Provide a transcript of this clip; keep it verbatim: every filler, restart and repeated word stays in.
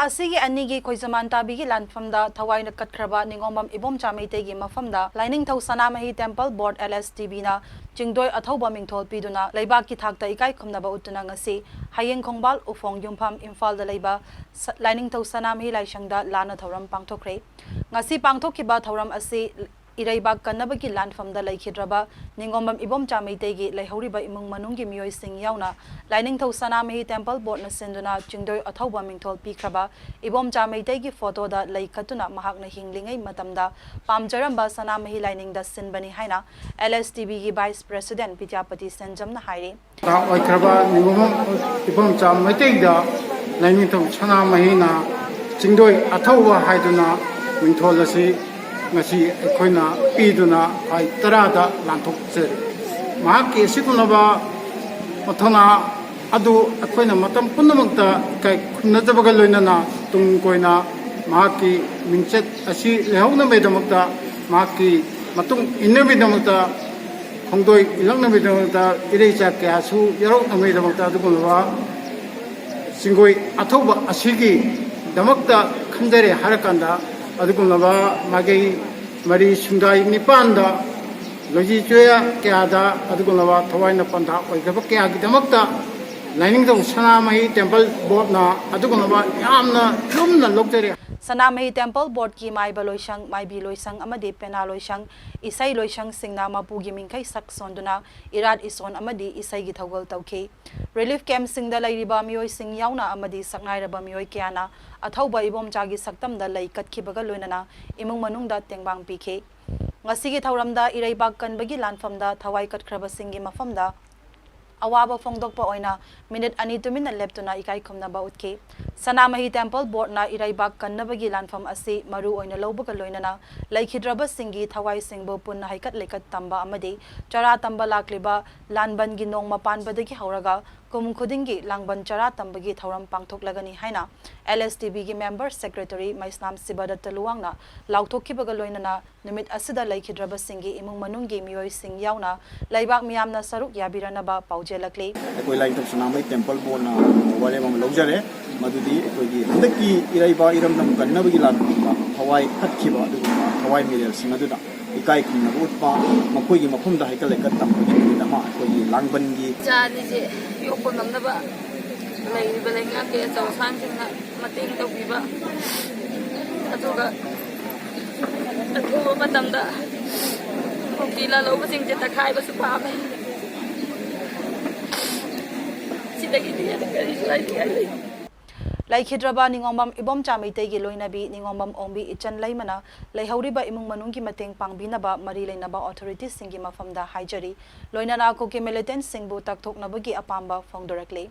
ꯑꯁꯤꯒꯤ ꯑꯅꯤꯒꯤ ꯈꯣꯏꯖꯃꯥꯟ ꯇꯥꯕꯤꯒꯤ ꯂꯥꯟꯐꯝꯗ ꯊꯋꯥꯏꯅ ꯀꯠꯈ꯭ꯔꯕ ꯅꯤꯉꯣꯝꯕꯝ ꯏꯕꯣꯝꯆꯥ ꯃꯩꯇꯩꯒꯤ ꯃꯐꯝꯗ ꯂꯥꯏꯅꯤꯡꯊꯧ ꯁꯅꯥꯃꯍꯤ ꯇꯦꯝꯄꯜ ꯕꯣꯔꯗ, LSTBꯅ ꯆꯤꯡꯗꯣꯏ ꯑꯊꯧꯕ ꯃꯤꯡꯊꯣꯜ ꯄꯤꯗꯨꯅ ꯂꯩꯕꯥꯛꯀꯤ ꯊꯥꯛꯇ ꯏꯀꯥꯏ ꯈꯨꯝꯅꯕ ꯎꯠꯇꯨꯅ ꯉꯁꯤ ꯍꯌꯦꯡ ꯈꯣꯡꯕꯥꯜ ꯎꯐꯣꯡ ꯌꯨꯝꯐꯝ ꯏꯝꯐꯥꯜꯗ ꯂꯩꯕ ꯁ-, ꯂꯥꯏꯅꯤꯡꯊꯧ ꯁꯅꯥꯃꯍꯤ ꯂꯥꯏꯁꯪꯗ ꯂꯥꯟꯅ ꯊꯧꯔꯝ ꯄꯥꯡꯊꯣꯛꯈ꯭ꯔꯦ꯫ ꯉꯁꯤ ꯄꯥꯡꯊꯣꯛꯈꯤꯕ ꯊꯧꯔꯝ ꯑꯁꯤ ꯏꯔꯩꯕꯥꯛ ꯀꯟꯅꯕꯒꯤ ꯂꯥꯟꯐꯝꯗ ꯂꯩꯈꯤꯗ꯭ꯔꯕ ꯅꯤꯉꯣꯝꯕꯝ ꯏꯕꯣꯝꯆꯥ ꯃꯩꯇꯩꯒꯤ ꯂꯩꯍꯧꯔꯤꯕ ꯏꯃꯨꯡ ꯃꯅꯨꯡꯒꯤ ꯃꯤꯑꯣꯏꯁꯤꯡ ꯌꯥꯎꯅ ꯂꯥꯏꯅꯤꯡꯊꯧ ꯁꯅꯥꯃꯍꯤ ꯇꯦꯝꯄꯜ ꯕꯣꯔꯗꯅ ꯁꯤꯟꯗꯨꯅ ꯆꯤꯡꯗꯣꯏ ꯑꯊꯧꯕ ꯃꯤꯡꯊꯣꯜ ꯄꯤꯈ꯭ꯔꯕ ꯏꯕꯣꯝꯆꯥ ꯃꯩꯇꯩꯒꯤ ꯐꯣꯇꯣꯗ ꯂꯩ ꯀꯠꯇꯨꯅ ꯃꯍꯥꯛꯅ ꯍꯤꯡꯂꯤꯉꯩ ꯃꯇꯝꯗ ꯄꯥꯝꯖꯔꯝꯕ ꯁꯅꯥꯃꯍꯤ ꯂꯥꯏꯅꯤꯡꯗ ꯁꯤꯟꯕꯅꯤ ꯍꯥꯏꯅ LSTBꯒꯤ vice president ꯕꯤꯗ꯭ꯌꯥꯄꯇꯤ ꯁꯦꯟꯖꯝꯅ ꯍꯥꯏꯔꯤ꯫ ꯑꯣꯏꯈ꯭ꯔꯕ ꯅꯤꯉꯣꯝꯕꯝ ꯏꯕꯣꯝꯆꯥ ꯃꯩꯇꯩꯗ ꯂꯥꯏꯅꯤꯡꯊꯧ ꯁꯅꯥꯃꯍꯤꯅ ꯆꯤꯡꯗꯣꯏ ꯑꯊꯧꯕ ꯍꯥꯏꯗꯨꯅ ꯃꯤꯡꯊꯣꯜ ꯑꯁꯤ ꯉꯁꯤ ꯑꯩꯈꯣꯏꯅ ꯄꯤꯗꯨꯅ ꯈ꯭ꯋꯥꯏ ꯇꯔꯥꯗ ꯂꯥꯟꯊꯣꯛꯆꯔꯤ꯫ ꯃꯍꯥꯛꯀꯤ ꯑꯁꯤꯒꯨꯝꯂꯕ ꯃꯊꯧꯅꯥ ꯑꯗꯨ ꯑꯩꯈꯣꯏꯅ ꯃꯇꯝ ꯄꯨꯝꯅꯃꯛꯇ ꯏꯀꯥꯏ ꯈꯨꯝꯅꯖꯕꯒ ꯂꯣꯏꯅꯅ ꯇꯨꯡ ꯀꯣꯏꯅ ꯃꯍꯥꯛꯀꯤ ꯃꯤꯡꯆꯠ ꯑꯁꯤ ꯂꯩꯍꯧꯅꯕꯒꯤꯗꯃꯛꯇ, ꯃꯍꯥꯛꯀꯤ ꯃꯇꯨꯡ ꯏꯟꯅꯕꯒꯤꯗꯃꯛꯇ, ꯈꯣꯡꯗꯣꯏ ꯏꯜꯂꯛꯅꯕꯒꯤꯗꯃꯛꯇ ꯏꯔꯩꯆꯥ ꯀꯌꯥꯁꯨ ꯌꯥꯎꯔꯛꯅꯕꯒꯤꯗꯃꯛꯇ ꯑꯗꯨꯒꯨꯝꯂꯕ ꯆꯤꯡꯒꯣꯏ ꯑꯊꯧꯕ ꯑꯁꯤꯒꯤꯗꯃꯛꯇ ꯈꯟꯖꯔꯦ ꯍꯥꯏꯔꯀꯥꯟꯗ ꯑꯗꯨꯒꯨꯝꯂꯕ ꯃꯥꯏꯀꯩ ꯃꯔꯤ ꯁꯨꯡꯗꯥꯏ ꯅꯤꯄꯥꯟꯗ ꯂꯣꯏꯖꯤ ꯆꯣꯌꯥ ꯀꯌꯥꯗ ꯑꯗꯨꯒꯨꯝꯂꯕ ꯊꯋꯥꯏꯅ ꯄꯟꯊꯥ ꯑꯣꯏꯈ꯭ꯔꯕ ꯀꯌꯥꯒꯤꯗꯃꯛꯇ ꯂꯥꯏꯅꯤꯡꯊꯧ ꯁꯅꯥꯃꯍꯤ ꯇꯦꯝꯄꯜ ꯕꯣꯔꯗꯅ ꯑꯗꯨꯒꯨꯝꯂꯕ ꯌꯥꯝꯅ ꯂꯨꯝꯅ ꯂꯧꯖꯔꯦ꯫ ꯁꯅꯥꯃꯍꯤ ꯇꯦꯝꯄꯜ ꯕꯣꯔꯗꯀꯤ ꯃꯥꯏꯕ ꯂꯣꯏꯁꯪ, ꯃꯥꯏꯕꯤ ꯂꯣꯏꯁꯪ ꯑꯃꯗꯤ ꯄꯦꯅꯥ ꯂꯣꯏꯁꯪ, ꯏꯁꯩ ꯂꯣꯏꯁꯪꯁꯤꯡꯅ ꯃꯄꯨꯒꯤ ꯃꯤꯡꯈꯩ ꯁꯛ ꯁꯣꯟꯗꯨꯅ ꯏꯔꯥꯠ ꯏꯁꯣꯟ ꯑꯃꯗꯤ ꯏꯁꯩꯒꯤ ꯊꯧꯒꯜ ꯇꯧꯈꯤ꯫ ꯔꯤꯂꯤꯐ ꯀꯦꯝꯞꯁꯤꯡꯗ ꯂꯩꯔꯤꯕ ꯃꯤꯑꯣꯏꯁꯤꯡ ꯌꯥꯎꯅ ꯑꯃꯗꯤ ꯁꯛꯅꯥꯏꯔꯕ ꯃꯤꯑꯣꯏ ꯀꯌꯥꯅ ꯑꯊꯧꯕ ꯏꯕꯣꯝꯆꯥꯒꯤ ꯁꯛꯇꯝꯗ ꯂꯩ ꯀꯠꯈꯤꯕꯒ ꯂꯣꯏꯅꯅ ꯏꯃꯨꯡ ꯃꯅꯨꯡꯗ ꯇꯦꯡꯕꯥꯡ ꯄꯤꯈꯤ꯫ ꯉꯁꯤꯒꯤ ꯊꯧꯔꯝꯗ ꯏꯔꯩꯕꯥꯛ ꯀꯟꯕꯒꯤ ꯂꯥꯟꯐꯝꯗ ꯊꯋꯥꯏ ꯀꯠꯈ꯭ꯔꯕꯁꯤꯡꯒꯤ ꯃꯐꯝꯗ ꯑꯋꯥꯕ ꯐꯣꯡꯗꯣꯛꯄ ꯑꯣꯏꯅ ꯃꯤꯅꯤꯠ ꯑꯅꯤ ꯇꯨꯃꯤꯟꯅ ꯂꯦꯞꯇꯨꯅ ꯏꯀꯥꯏ ꯈꯨꯝꯅꯕ ꯎꯠꯈꯤ꯫ ꯁꯅꯥꯃꯍꯤ ꯇꯦꯝꯄꯜ ꯕꯣꯔꯗꯅ ꯏꯔꯩꯕꯥꯛ ꯀꯟꯅꯕꯒꯤ ꯂꯥꯟꯐꯝ ꯑꯁꯤ ꯃꯔꯨ ꯑꯣꯏꯅ ꯂꯧꯕꯒ ꯂꯣꯏꯅꯅ ꯂꯩꯈꯤꯗ꯭ꯔꯕꯁꯤꯡꯒꯤ ꯊꯋꯥꯏꯁꯤꯡꯕꯨ ꯄꯨꯟꯅ ꯍꯩꯀꯠ ꯂꯩꯀꯠ ꯇꯝꯕ ꯑꯃꯗꯤ ꯆꯔꯥ ꯇꯝꯕ ꯂꯥꯛꯂꯤꯕ ꯂꯥꯟꯕꯟꯒꯤ ꯅꯣꯡꯃ ꯄꯥꯟꯕꯗꯒꯤ ꯍꯧꯔꯒ ꯀꯨꯝ ꯈꯨꯗꯤꯡꯒꯤ ꯂꯥꯡꯕꯟ ꯆꯔꯥ ꯇꯝꯕꯒꯤ ꯊꯧꯔꯝ ꯄꯥꯡꯊꯣꯛꯂꯒꯅꯤ ꯍꯥꯏꯅ L S T B ꯒꯤ member secretary ꯃꯩꯁꯅꯥꯝ ꯁꯤꯕꯗꯠꯇ ꯂꯨꯋꯥꯡꯅ ꯂꯥꯎꯊꯣꯛꯈꯤꯕꯒ ꯂꯣꯏꯅꯅ ꯅꯨꯃꯤꯠ ꯑꯁꯤꯗ ꯂꯩꯈꯤꯗ꯭ꯔꯕꯁꯤꯡꯒꯤ ꯏꯃꯨꯡ ꯃꯅꯨꯡꯒꯤ ꯃꯤꯑꯣꯏꯁꯤꯡ ꯌꯥꯎꯅ ꯂꯩꯕꯥꯛ ꯃꯤꯌꯥꯝꯅ ꯁꯔꯨꯛ ꯌꯥꯕꯤꯔꯅꯕ ꯄꯥꯎꯖꯦꯜꯂꯛꯂꯤ꯫ ꯑꯩꯈꯣꯏ ꯂꯥꯏꯅꯤꯡꯊꯧ ꯁꯅꯥꯃꯍꯤ temple board ꯅ ꯋꯥꯔꯦꯞ ꯑꯃ ꯂꯧꯖꯔꯦ꯫ ꯃꯗꯨꯗꯤ ꯑꯩꯈꯣꯏꯒꯤ ꯍꯟꯗꯛꯀꯤ ꯏꯔꯩꯕꯥꯛ ꯏꯔꯝꯗꯝ ꯀꯟꯅꯕꯒꯤ ꯂꯥꯟꯐꯝꯗ ꯊꯋꯥꯏ ꯀꯠꯈꯤꯕ ꯑꯗꯨꯒꯨꯝꯕ ꯊꯋꯥꯏ ꯃꯤꯔꯦꯜꯁꯤꯡ ꯑꯗꯨꯗ ꯏꯀꯥꯏ ꯈꯨꯝꯅꯕ ꯎꯠꯄ, ꯃꯈꯣꯏꯒꯤ ꯃꯐꯝꯗ ꯍꯩꯀꯠ ꯂꯩꯀꯠ ꯇꯝꯕꯒꯤ ꯅꯨꯃꯤꯠ ꯑꯃ ꯑꯩꯈꯣꯏꯒꯤ ꯂꯥꯡꯕꯟꯒꯤ ꯏꯆꯥ ꯑꯅꯤꯁꯦ ꯌꯣꯛꯄ ꯉꯝꯅꯕ ꯂꯩꯔꯤꯕ ꯂꯩꯉꯥꯛꯀꯤ ꯑꯆꯧ ꯑꯁꯥꯡꯁꯤꯡꯅ ꯃꯇꯦꯡ ꯇꯧꯕꯤꯕ, ꯑꯗꯨꯒ ꯑꯊꯨꯕ ꯃꯇꯝꯗ ꯀꯨꯀꯤ ꯂꯥꯜꯍꯧꯕꯁꯤꯡꯁꯦ ꯇꯛꯈꯥꯏꯕꯁꯨ ꯄꯥꯝꯃꯦ꯫ ꯁꯤꯗꯒꯤꯗꯤ ꯍꯦꯟꯅ ꯀꯔꯤꯁꯨ ꯍꯥꯏꯅꯤꯡꯉꯥꯏ ꯂꯩꯇꯦ꯫ ꯂꯩꯈꯤꯗ꯭ꯔꯕ ꯅꯤꯉꯣꯝꯕꯝ ꯏꯕꯣꯝꯆꯥ ꯃꯩꯇꯩꯒꯤ ꯂꯣꯏꯅꯕꯤ ꯅꯤꯉꯣꯝꯕꯝ ꯑꯣꯡꯕꯤ ꯏꯆꯟ ꯂꯩꯃꯅ ꯂꯩꯍꯧꯔꯤꯕ ꯏꯃꯨꯡ ꯃꯅꯨꯡꯒꯤ ꯃꯇꯦꯡ ꯄꯥꯡꯕꯤꯅꯕ ꯃꯔꯤ ꯂꯩꯅꯕ authority ꯁꯤꯡꯒꯤ ꯃꯐꯝꯗ ꯍꯥꯏꯖꯔꯤ꯫ ꯂꯣꯏꯅꯅ ꯀꯨꯀꯤ militant ꯁꯤꯡꯕꯨ ꯇꯛꯊꯣꯛꯅꯕꯒꯤ ꯑꯄꯥꯝꯕ ꯐꯣꯡꯗꯣꯔꯛꯂꯤ꯫